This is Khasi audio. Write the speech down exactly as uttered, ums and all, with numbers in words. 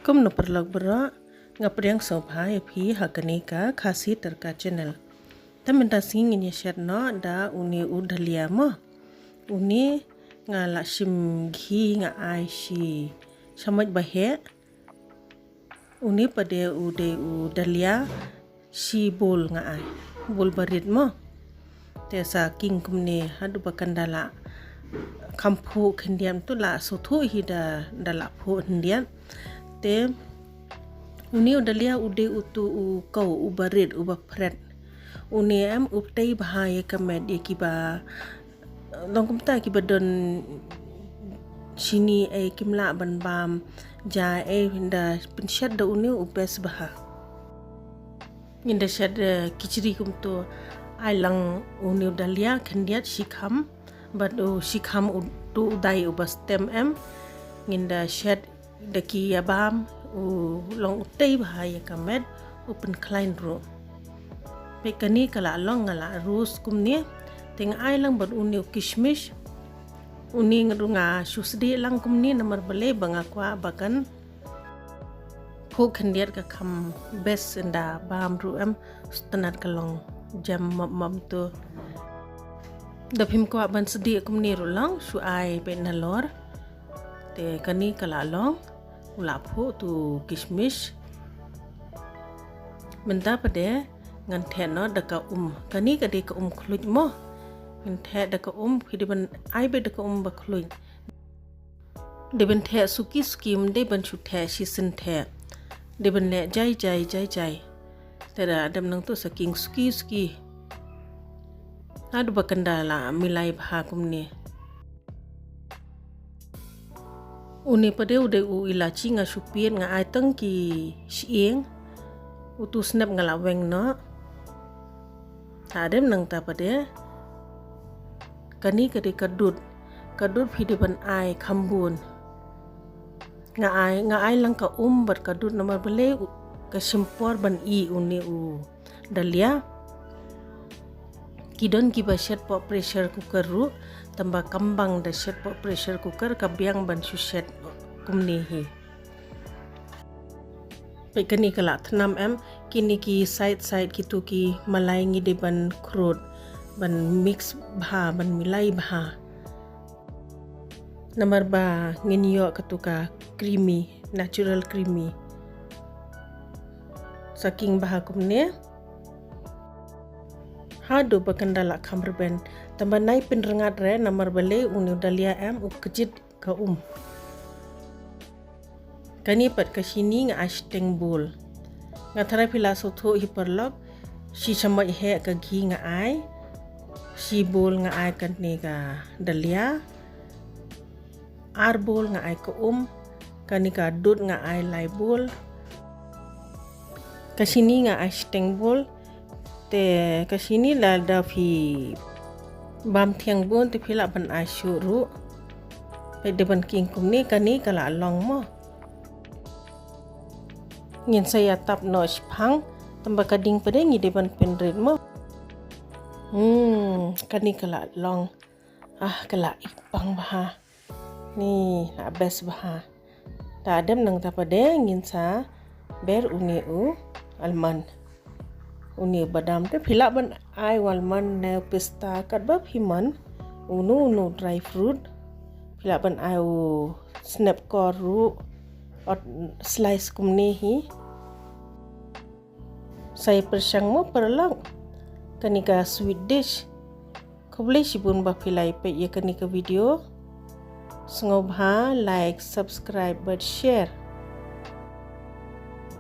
Kumno paralok baroh, nga pdiang sngewbha ïa phi ha kane ka Khasi Tadka Channel. Te mynta sngi ngin ïa shet noh da une u dalia mo. Une nga la shim ghi nga ai shi shamoit ba heh. Une pat de u dei u dalia shi bowl nga ai. Bowl barit mo. Te sa king kumne haduh ba kan da la kham phuh khyndiat tu la sngewthuh hi da da la phuh khyndiat. Te une u dalia u dei utu u kaw u barit u ba phret. Une em u tei bha ïa ka met ïa kiba long kumta kiba don shini ei kim lah ban bam ja ei, da pynshet da une u best bha. Ngin da shet khichdi kumtu, ai lang une u dalia khyndiat shi kham bad u shi kham utu u dai u ba stem em. Ngin da shet da ki ïa bam u long u tei bha ïa ka met u pynkhlaiñ ruh. Peit kane ka la long nga la roast kumne. Te nga ai lang bad une u kishmish. Une nga ruh nga shu sdieh lang kumne namar balei ba nga kwah ba kan phuh khyndiat ka kham best ynda bam ruh em. Sngewtynnat ka long jem map map tu. Da phim kwah ban sdieh kumne ruh lang shu ai peit nalor. Te kane ka la long u la phuh tu kishmish. Mynta pat de ngan theh noh da ka um. Kane ka dei ka um khluit mo. Ngan theh da ka um, phi dei ban ai beit da ka um ba khluit. Dei ban theh suki suki, ym dei ban shu theh shisien theh. Dei ban leh jai jai jai jai. Te da dem nangtu sa king suki suki. Haduh ba kan da la milai bha kumne. Une pat de u dei u ilachi nga shu piet, nga ai tang ki shyieng. Utu snep nga la weng noh. Hadem nangta pat de kane ka dei ka dud. Ka dud phi dei ban ai kham bun. Nga ai, nga ai lang ka um bad ka dud namar balei u, ka shim por ban ih une u dalia. Ki don kiba shet poh pressure cooker ruh, tangba kam bang da shet poh pressure cooker, ka biang ban shu shet kumne hi. Peit kane ka la thnam em, kine ki side side kitu ki malai ngi dei ban khrud, ban mix bha, ban milai bha. Namar ba ngin ïoh katu ka creamy, natural creamy. Sa king bha kumne. Haduh ba kan da la kham rben. Tangba nai pynrngat re namar balei une u dalia em u kjit ka um. Kane pat ka shini nga ai shiteng bowl. Nga tharai phi la sngewthuh hi paralok, shi shamoit heh ka ghi nga ai, shi bowl nga ai kane ka dalia, ar bowl nga ai ka um, kane ka dud nga ai lai bowl. Ka shini nga ai shiteng bowl. Te ka shini lada phi bam thiang bun te phi lah ban ai shuh ruh. Peit dei ban king kumne, kane ka la long mo. Ngin sa ïa tap noh shiphang, tangba ka ding pat de ngi dei ban pynrit mo. Hmm, kane ka la long. Ah, ka la ipang bha. Ni, la best bha. Te hadem nangta pat de ngin sa ber une u almond. Une u badam te phi lah ban ai u almond ne u pista katba phi mon. Uno uno dry fruit. Phi lah ban ai u snep kor ruh. Ot slice kumne hi. Sa ïa pyrshang mo paralok kane ka sweet dish. Khublei shibun ba phi la ïa peit ïa kane ka video. Sngewbha like, subscribe bad share.